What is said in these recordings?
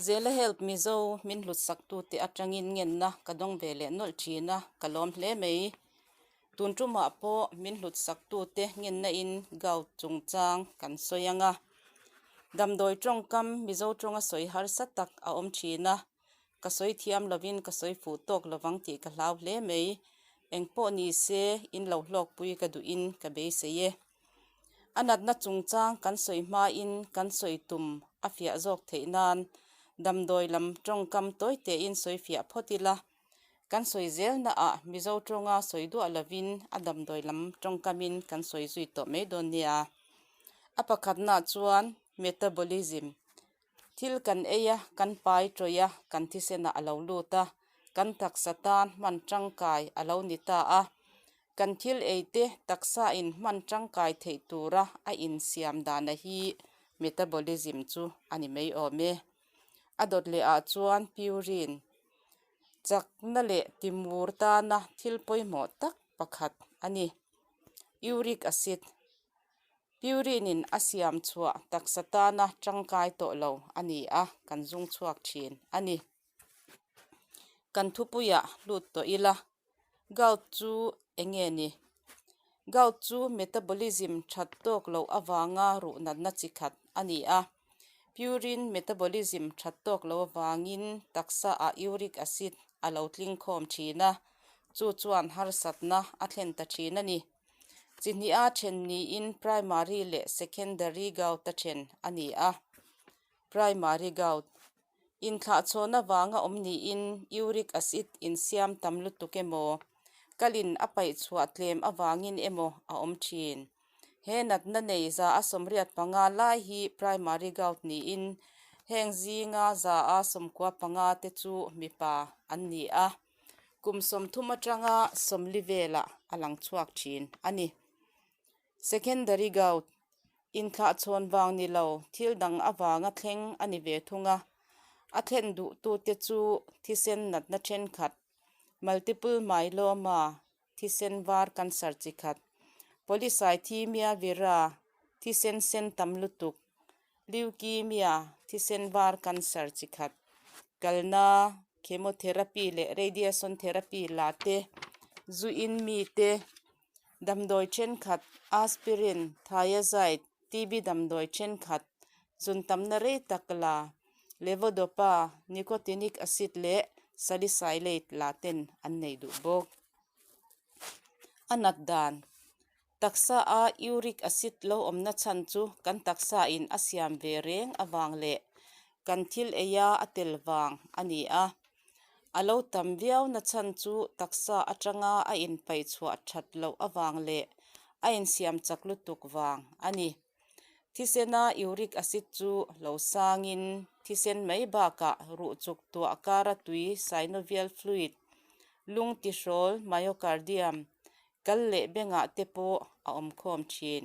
Zela Help Mizo min hlutsaktute atangin ngenna ka dawng ve leh nawlh thin a, ka lawm hle mai. Tun tumah pawh min hlutsaktute ngenna in gout chungchang kan sawi ang a. Damdawi tawngkam Mizo tawnga sawi harsa tak a awm thin a, ka sawi thiam lovin ka sawi fuh tawk lovang tih ka hlau hle mai. Engpawh ni se in lo hlawkpui ka duhin ka beisei e. A natna chungchang kan sawi hmain kan sawi tum a fiah zawk theih nan damdawi lam tawngkam tawi tein sawi fiah phawt ila, kan sawi zelnaah Mizo tawnga sawi duah lovin a damdawi lam tawngkamin kan sawi zui tawh mai dawn nia. A pakhatnaah chuan metabolism, thil kan ei a, kan pai tawih a, kan thisenah a lo lut a, kan taksa tan hman tangkai a lo ni ta a. Kan thil eite taksa in hman tangkai theih tura a insiam dana hi metabolism chu a ni mai awm e. A dawt leh ah chuan purine, chakna leh timur tana thil pawimawh tak pakhat a ni. Uric acid, purine in a siam chhuah taksa tana tangkai tawh lo a ni a, kan zung chhuak thin a ni. Kan thupuiah lut tawh ila. Gout chu eng nge ni? Gout chu metabolism that tawk loh avanga ruh natna chi khat a ni a. Purine metabolism that tawk loh avangin taksa ah uric acid a lo tling khawm thin a, chu chuan harsatna a thlen ta thin a ni. Chi hniha then niin primary leh secondary gout a then a ni a. Primary gout Inthlahchhawn avanga awm niin uric acid insiam tam lutuk emaw, kalin a paih chhuah tlem avangin emaw a awm thin. He natna nei 185 lai hi primary gout niin heng zinga 195 te chu mipa an ni a, kum 30 atanga 40 velah a lang chhuak thin a ni. Secondary gout, Inthlahchhawn vang ni lo, thil dang avanga thleng a ni ve thung a. A thlen duhtute chu thisen natna thenkhat, multiple myeloma, thisen var cancer chi khat, polycythemia vera, thisen sen tam lutuk, leukemia, thisen var cancer chi khat, kalna, chemotherapy leh radiation therapy la te, zu in mi te, Damdawi thenkhat, aspirin, thiazide, TB damdawi thenkhat, zun tamna rei tak la, levodopa, nicotinic acid leh salicylate la ten an nei duh bawk. A nat dan, Taksa a uric acid lo awmna chhan chu kan taksa in a siam ve reng avang leh kan thil eia a tel vang a ni a. A lo tam viau na chhan chu taksa atanga a inpaih chhuah that loh avang leh a insiam chak lutuk vang a ni. Thisena uric acid chu lo sangin thisen mai bakah ruh chuk tuah kara tui synovial fluid, lung tihrawl myocardium, kal leh bengah te pawh a awm khawm thin.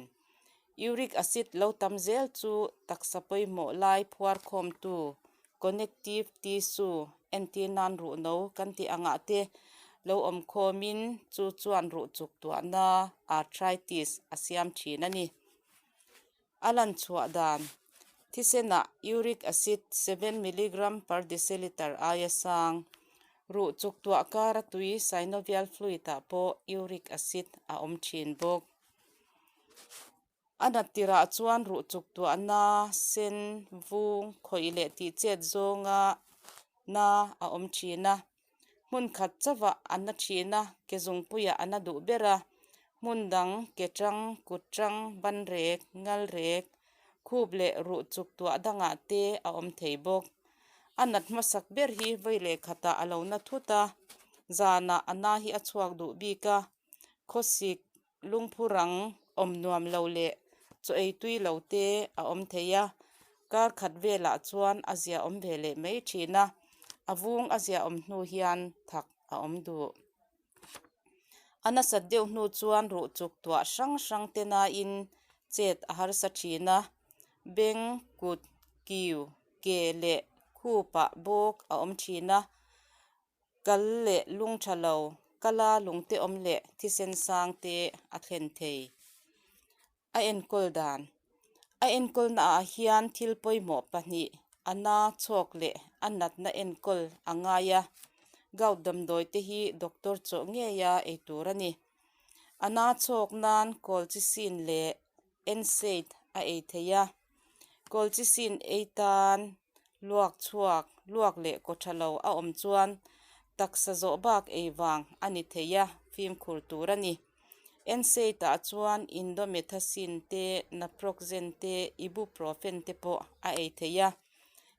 Uric acid lo tam zel chu taksa pawimawh lai phuar khawmtu connective tissue entir nan ruhno kan tih angah te lo awm khawmin chu chuan ruh chuk tuahna arthritis a siam thin a ni. A lan chhuah dan, Thisenah uric acid seven milligram per deciliter aia sang, ruh chuk tuah kara tui synovial fluid ah pawh uric acid a awm thin bawk. A nat tirah chuan ruh chuk tuahna, sen, vung, khawih leh tih chet zawnga na a awm thin a. Hmun khat chauhah a na thin a, ke zungpuiah a na duh ber a. Hmun dang, ke tang, kut tang, ban rek, ngal rek, khup leh ruh chuk tuah dangah te a awm thei bawk. A nat hmasak ber hi vawi leh khatah a lo na thut a, zanah a na hi a chhuak duh bik a, khawsik Lungphu rang awm nuam lo leh chaw ei tui lo te a awm thei a, kar khat velah chuan a zia awm ve leh mai thin a, a vung a zia awm hnu hian thak a awm duh. A nasat deuh hnu chuan ruh chuk tuah hrang hrang te nain chet a harsa thin a, beng, kut, kiu, ke leh khupah bawk a awm thin a. Kal leh lung tha lo, kala lungte awm leh thisen sang te a thlen thei. A enkawl dan, A enkawlna ah hian thil pawimawh pahnih A na chhawk leh a natna enkawl a ngai a, gout damdawi te hi doctor chawh ngeia ei tur a ni. A na chhawk nan colchicine leh NSAID a ei thei a, colchicine ei tan luak chhuak, luak leh kaw tha lo a awm chuan taksa zawh bak ei vang a ni thei a, fimkhur tur a ni. NSAID ah chuan indomethacin te, naproxen te, ibuprofen te pawh a ei thei a.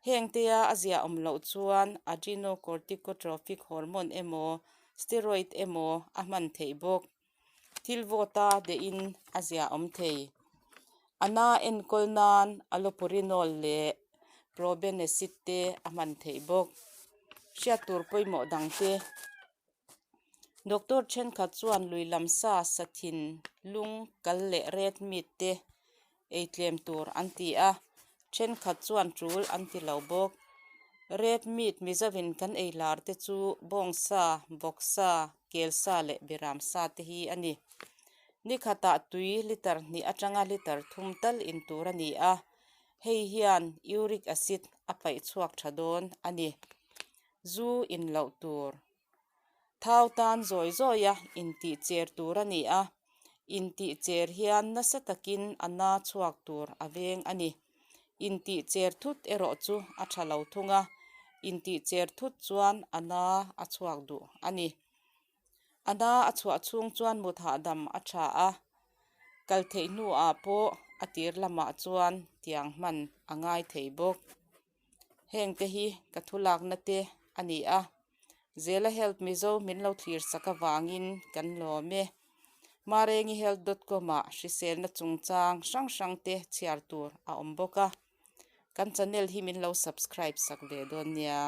Heng tea a ziah awm loh chuan adrenocorticotrophic hormone emaw, steroid emaw a hman theih bawk. Thil vawta dehin a ziah awm thei. A na enkawl nan allopurinol leh probenecid te a hman theih bawk. Hriat tur pawimawh dangte. Doctor thenkhat chuan lui lam sa sathin lung kal leh red meat te ei tlem tur an ti a, thenkhat chuan tul an ti lo bawk. Red meat Mizovin kan ei lar te chu bawngsa, vawksa, kelsa leh biramsa te hi a ni. Ni khatah tui litre hnih atanga litre thum tal in tur a ni a, hei hian uric acid a paih chhuak tha dawn a ni. Zu in loh tur. Thau tan zawi zawia intih cher tur a ni a, intih cher hian nasa takin a na chhuak tur a veng a ni. Intih cher thut erawh chu a tha lo thung a, intih cher thut chuan a na a chhuak duh a ni. A na a chhuah chhung chuan mut hahdam a tha a, kal theih hnuah pawh a tir lamah chuan tiang hman a ngai thei bawk. Heng te hi ka thu lakna te a ni a, Zela Health Mizo min lo thlir sak avangin kan lawm e. Marengihealth dot com ah hriselna chungchang hrang hrang te chhiar tur a awm bawk a, kan channel hi min lo subscribe sak ve dawn nia.